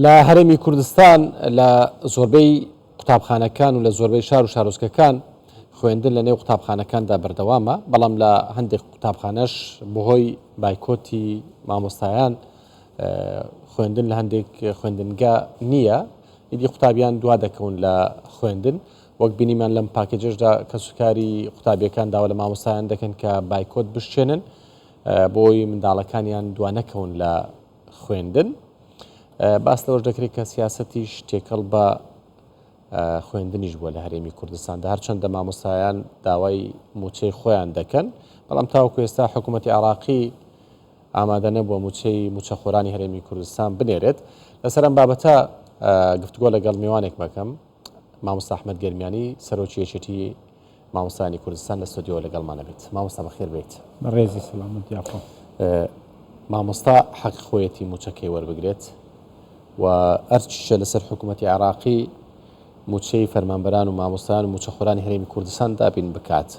لە هەرێمی کوردستان لە زۆربەی قوتابخانەکان و لە زۆربەی شار و شارۆچکەکان خوێندن لە نێو قوتابخانەکاندا بەردەوامە، بەڵام لە هەندێک قوتابخانەش بەهۆی بایکۆتی مامۆستایان خوێندن لە هەندێک خوێندنگە نییە، ئیدی قوتابیان دوا دەکەون لە خوێندن. وەک بینیمان لەم پاکێجەشدا کەسوکاری قوتابیەکان داوا لە مامۆستایان دەکەن کە بایکۆت بشکێنن بۆی منداڵەکانیان دوا نەکەون لە خوێندن. باس لەوەش دەکرێت کە سیاسەتیش تێکەڵ بە خوێندنیش بووە لە هەرێمی کوردستاندا، هەرچەندە مامۆستایان داوای مووچەی خۆیان دەکەن، بەڵام تاوەکو ئێستا حکوومەتی عێراقی ئامادە نەبووە مووچەی مووچەخۆرانی هەرێمی کوردستان بنێرێت. لەسەر ئەم بابەتە گفتوگۆ لەگەڵ میوانێک مەکەم، مامۆستا ئەحمەد گەرمیانی سەرۆکی یەکێتی مامۆستایانی کوردستان لە ستۆدیۆ لەگەڵمانە بێت. مامۆستا بەخێر بێیت. بەڕێزی سەلامەت یاخوا. مامۆستا حەق خۆیەتی مووچەکەی وەربگرێت و ئەرکیشە لەسەر حکوومەتی عێراقی مووچەی فەرمانبەران و مامۆستایان و مووچەخۆرانی هەرێمی کوردستان دابین بکات.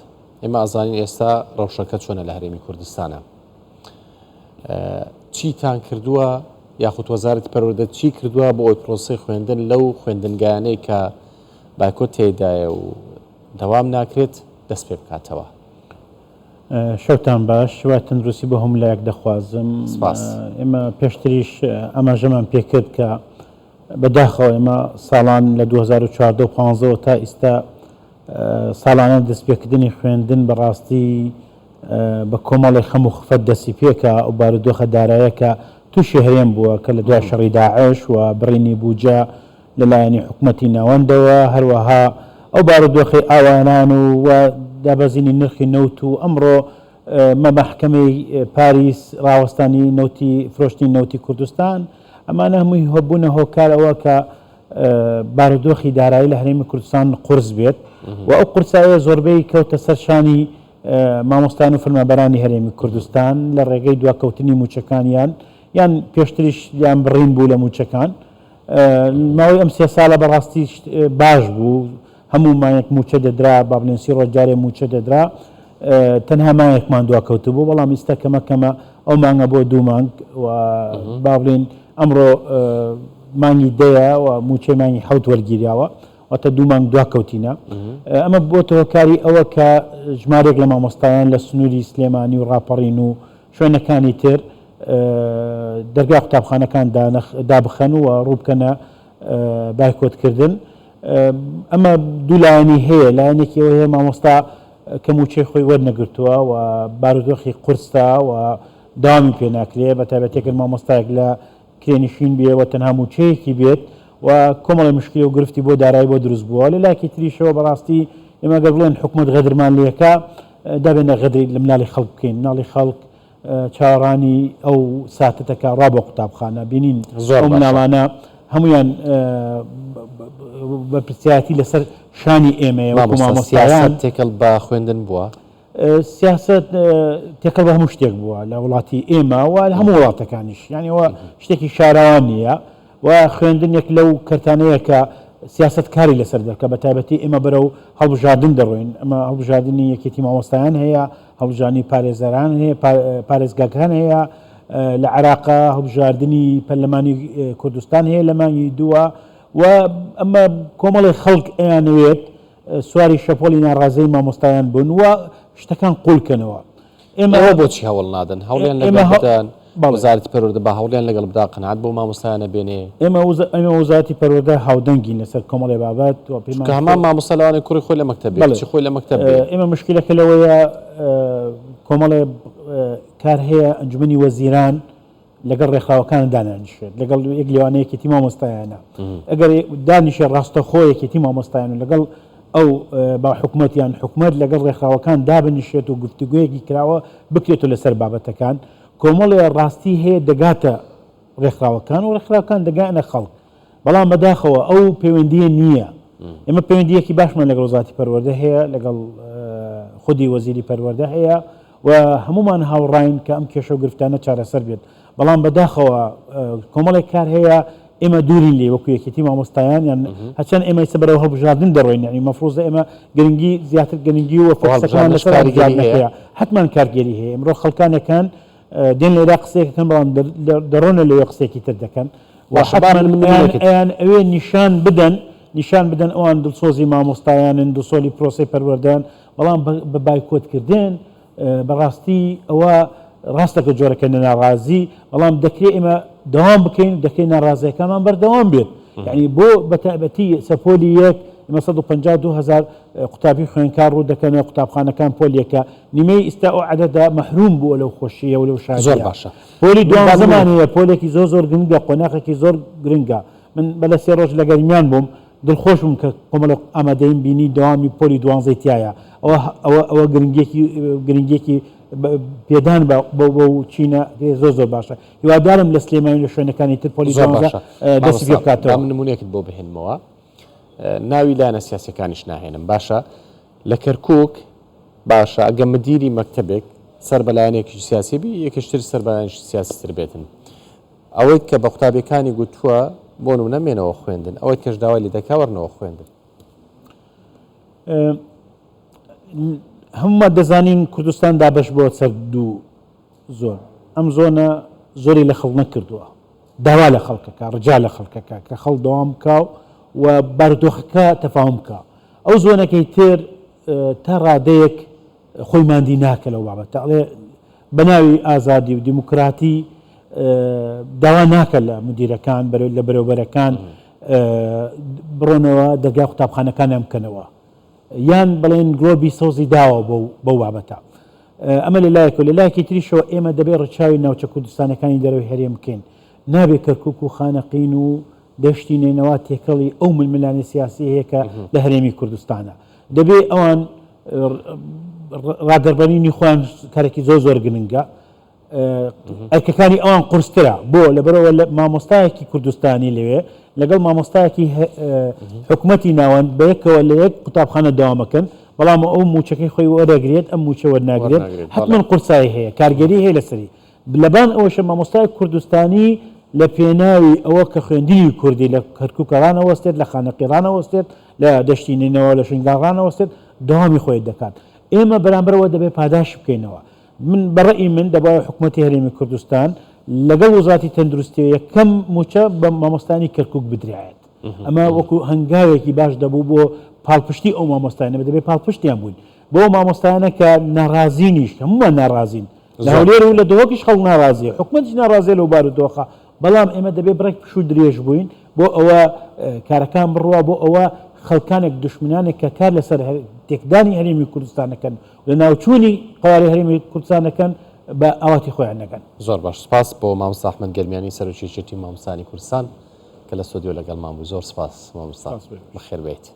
ئێمە ئەزانین ئێستا ڕەوشەکە چۆنە لە هەرێمی کوردستانە. چیتان کردووە یاخود وەزارەتی پەروەردە چی کردووە بۆ ئەوەی پرۆسەی خوێندن لەو خوێندنگایانەی کە بایکۆت تێیدایە و دەوام ناکرێت دەست پێ بکاتەوە؟ شەوتان باش، هیوای تەندروستی بۆ هەموو لایەک دەخوازم. سپاس. ئێمە پێشتریش ئاماژەمان پێکرد کە بەداخەوە ئێمە ساڵان لە 2014 و 15 وە تا ئیستا ساڵانە دەستپێکردنی خوێندن بەڕاستی بە کۆمەڵی خەم و خفەت دەستی پێکا ئەو بارودۆخە دارایە کە تووشی هەرێم بووە کە لە دوای شەڕی داعش و بڕینی بوجە لە لایەنی حکومەتی ناوەندەوە، هەروەها ئەو بارودۆخەی ئاواران و و دابەزینی نرخی نەوت و ئەمڕۆ مە مەحکەمەی پاریس ڕاوەستانی نەوتی فرۆشتنی نەوتی کوردستان ئەمانە هەمووی هەبوونە هۆکار ئەوە کە بارودۆخی دارایی لە هەرێمی کوردستان قورس بێت و ئەو قورسایە زۆربەی کەوتە سەر شانی مامۆستان و فەرمانبەرانی هەرێمی کوردستان لە ڕێگەی دواکەوتنی مووچەکانیان یان پێشتریش یان بڕین بوو لە مووچەکان ماوەی ئەم سێ ساڵە بەڕاستی باش بوو هەموو مانگێک مووچە دەدرا با بڵێن سی ڕۆژ جارێ مووچە دەدرا تەنها مانگێکمان دواکەوتبوو بەڵام ئیستا کەمە کەمە ئەو مانگە بۆ دوو مانگ و با بڵێن ئەمڕۆ مانگی دەیە و مووچەی مانگی حەوت وەرگیراوە واتە دوو مانگ دواکەوتینە ئەمە بۆتە هۆکاری ئەوە کە ژمارێک لە مامۆستایان لە سنووری سلێمانی و ڕاپەڕین و شوێنەکانی تر دەرگای قوتابخانەکان دابخەن و ڕووبکەنە بایکۆتکردن. ئەمە دوو لایەنی هەیە، لایەنێکی ئەوە هەیە مامۆستا کە مووچەی خۆی وەرنەگرتووە و بارودۆخی قورسە و داوامی پێ ناکرێ، بە تایبەتی گەر مامۆستایەک لە کرێنشین بێ و تەنها مووچەیەکی بێت و کۆمەڵی مشکلە و گرفتی بۆ دارایی بۆ دروست بووە. لە لایەکی تریشەوە بەڕاستی ئێمە گەر بڵێن حکومەت غەدرمان لێکا، دابێنە غەدری لە مناڵی خەڵک بکەین، مناڵی خەڵک چاوەڕانی ئەو ساتە دەکا ڕا بۆ قوتابخانە بینین زۆر ئەو باشە. مناڵانە هەمویان بەرپرسیارەتی لەسەر شانی ئێمەیە وەکو مامۆستا مامۆستایان. سیاسەت تێکەڵ بە خوێندن بووە؟ سیاسەت تێکەڵ بە هەموو شتێک بووە لە وڵاتی ئێمە و لە هەموو وڵاتەکانیش یانی ئەوە شتێکی شاراوە نییە و خوێندن یەک لەو کەرتانەیە کە سیاسەت کاری لەسەر دەکا بە تایبەتی ئێمە بەرەو هەڵبژاردن دەڕۆین ئەمە هەڵبژاردنی یەکێتی مامۆستایان هەیە هەڵبژاردنی پارێزەران هەیە پارێزگاکان هەیە لە عێراق هەڵبژاردنی پەرلەمانی کوردستان هەیە لە مانگی دووە و ئەمە کۆمەڵی خەڵک ئەیانەوێت سواری شەپۆلی ناڕازەی مامۆستایان بوون و شتەکان قوڵکەنەوە. ئێمە ئێوە بۆچی هەوڵ نادەن هەوڵیان لەگەڵ بدەن؟ وەزارەتی پەروەردە با هەوڵیان لەگەڵ بدا قەناعەت بەو مامۆستایانە بێنێ. ئێمە ئێمە وەزارەتی پەروەردە هاودەنگین لەسەر کۆمەڵێ بابەت و پێمان چونکە هەمان مامۆستا لەوانەیە کوڕی خۆی لە مەکتەب بێ کچی خۆی لە مەکتەب بێ. ئێمە مشکلەکە لەوەیە کۆمەڵێ کار هەیە ئەنجومەنی وەزیران لەگەڵ ڕێکخراوەکان دانانیشێت لەگەڵ یەک لێوانە یەکێتی مامۆستایانە ئەگەر دانیشێ ڕاستەخۆ یەکێتی مامۆستایان و لەگەڵ ئەو با حکومەت یان حکومەت لەگەڵ ڕێکخراوەکان دابنیشێت و گفتوگۆیەکی کراوە بکرێت و لەسەر بابەتەکان کۆمەڵێ ڕاستی هەیە دەگاتە ڕێکخراوەکان و ڕێکخراوەکان دەگانە خەڵک بەڵام بەداخەوە ئەو پەیوەندییە نییە. ئێمە پەیوەندییەکی باشمان لەگەڵ وەزارەتی پەروەردە هەیە، لەگەڵ خودی وەزیری پەروەردە هەیە و هەموومان هاوڕاین کە ئەم کێشە و گرفتانە چارەسەر بێت. بەڵام بەداخەوە کۆمەڵێک کار هەیە ئێمە دوورین لێی وەکو یەکێتی مامۆستایان یان هەرچەند ئێمە ئێستا بەرەو هەڵبژاردن دەڕۆین یانی مەفروزە ئێمە گرنگی زیاتر گرنگی و فۆکسەکەمان لەسەر هەڵبژاردنەکەیە. حەتمان کارگێری هەیە. ئەمڕۆ خەڵکانێک هەن دێن لێرە قسەیەک دەکەن بەڵام دەڕۆنە لەوێ قسەیەکی تر دەکەن. و حەتمەن ئەیان ئەوێ نیشان بدەن نیشان بدەن ئەوان دڵسۆزی مامۆستایانن دڵسۆلی پرۆسەی پەروەردەن بەڵام بە بایکۆتکردن بەڕاستی ئەوە ڕاستە کە جۆرەکە لە ناڕازی بەڵام دەکرێت ئێمە دەوام بکەین دەکرێت ناڕازیەکانمان بەردەوام بێت یعنی بۆ بەتایبەتی سەپۆلی یەک ئمە 152 هزار قوتابی خوێنکار ڕوو دەکەنە قوتابخانەکان پۆلیەکە نیمەی ئیستا ئەو عەدەدە مەحروم بووە لەو خۆشیە و لەو شادیە زۆر باشە پۆلی دوانزەمان هەیە پۆلێکی زۆر زۆر گرنگە قۆناخێکی زۆر گرنگە من بە لە سێ ڕۆژ لە گەرمیان بووم دڵخۆش بووم کە کۆمەڵێک ئامادەیم بینی دەوامی پۆلی دوانزەی تایە ئەوە ئەوە ئەوە گرنگێکی گرنگێکی پێدان بە بەو بەو چینە زۆر زۆر باشە هیوادارم لە سلێمانی لە شوێنەکانی تر پۆلی زۆر دوانزە باشە دەستی پێ مامۆستا بکاتەوە با من نمونەیەکت بۆ بهێنمەوە ناوی لایەنە سیاسیەکانیش ناهێنم باشە لە کەرکک باشە ئەگە مدیری مەکتەبێک سەر بە لایەنێکی سیاسی بی یەکێشتر سەر بە لایەنێکی سیاسی تر بێتن ئەوەی کە بە قوتابیەکانی گوتووە بۆ نمونە مێنەوە خوێندن ئەوەی کەش داوای لێ دەکا وەرنەوە خوێندن. هەموومان دەزانین کوردستان دابەش بۆ سەر دوو زۆن ئەم زۆنە زۆری لە خەڵک نەکردووە داوا لە خەڵکەکە ڕجا لە خەڵکەکە کە خەڵک دەوام بکا و بارودۆخەکە تەفاهم بکا ئەو زۆنەکەی تر تا ڕادەیەک خۆی ماندی ناکە لەو بابەتە ئەڵێ بە ناوی ئازادی و دیموکراتی داوا ناکە لە مدیرەکان لە بەرەوبەرەکان بڕۆنەوە دەرگای قوتابخانەکانیان بکەنەوە یان بڵێن گلۆبی سەوزی داوە بەو بابەتە. ئەمە لە لایەک و لە لایەکی تریشەوە ئێمە دەبێت ڕچاوی ناوچە کوردستانەکانی دەرەوەی هەرێم بکەین. نابێت کەرکوک و خانەقین و دەشتی نەینەوا تێکەڵی ئەو ململانێ سیاسی هەیە کە لە هەرێمی کوردستانە. دەبێ ئەوان ڕادەربەرینی خۆیان کارێکی زۆر زۆر گرنگە. ئەرکەکانی ئەوان قورسترە بۆ لەبەرەوە مامۆستایەکی کوردستانی لەوێ لەگەڵ مامۆستایەکی حکوومەتی ناوەند بەیەکەوە لە یەک قوتابخانە داوامەکەن بەڵام ئەو موچەکەی خۆی وەرەگرێت ئەم موچە وەرناگرێت حتمما قورسایی هەیە کارگەری هەیە لەسەری لەبان ئەوەشە مامۆستای کوردستانی لە پێناوی ئەوە کە خوێندنی کوردی لە کەرکووکە ڕانەوەستێت لە خانەقی ڕانەوەستێت لە دەشتی نەینەوا لە شنگال ڕانەوەستێت دەوامی خۆی دەکات ئێمە بەرامبەرەوە دەبێت پاداش بکەینەوە من بە ڕەئی من دەبوایە حکومەتی هەرێمی کوردستان لەگەڵ وەزارەتی تەندروستیەوە یەکەم موچە بە مامۆستانی کەرکوک بدرایەت ئەمە وەکو هەنگاوێکی باش دەبوو بۆ پاڵپشتی ئەو مامۆستایانە دەبێت پاڵپشتیان بووین بۆ مامۆستایانە کە ناڕازینیش هەموومان ناڕازین لە هەولێر و لە دهۆکیش خەڵک ناڕازیە حکومەتیش ناڕازیە لەو بارودۆخە بەڵام ئێمە دەبێت بڕێک پشوو درێژ بووین بۆ ئەوە کارەکان بڕوا بۆ ئەوە خەڵکانێک دوشمنانێک کە کار لەسەر تێکدانی هەرێمی کوردستان دەکەن لە ناوچوونی قەوارەی هەرێمی کوردستان دەکەن بە ئاواتی خۆیان نەگەن. زۆر باش سپاس بۆ مامۆستا ئەحمەد گەرمیانی سەرۆکی یەکێتی مامۆستایانی کوردستان کە لە ستۆدیۆ لەگەڵمان بوو زۆر سپاس مامۆستا بەخێر بێیت.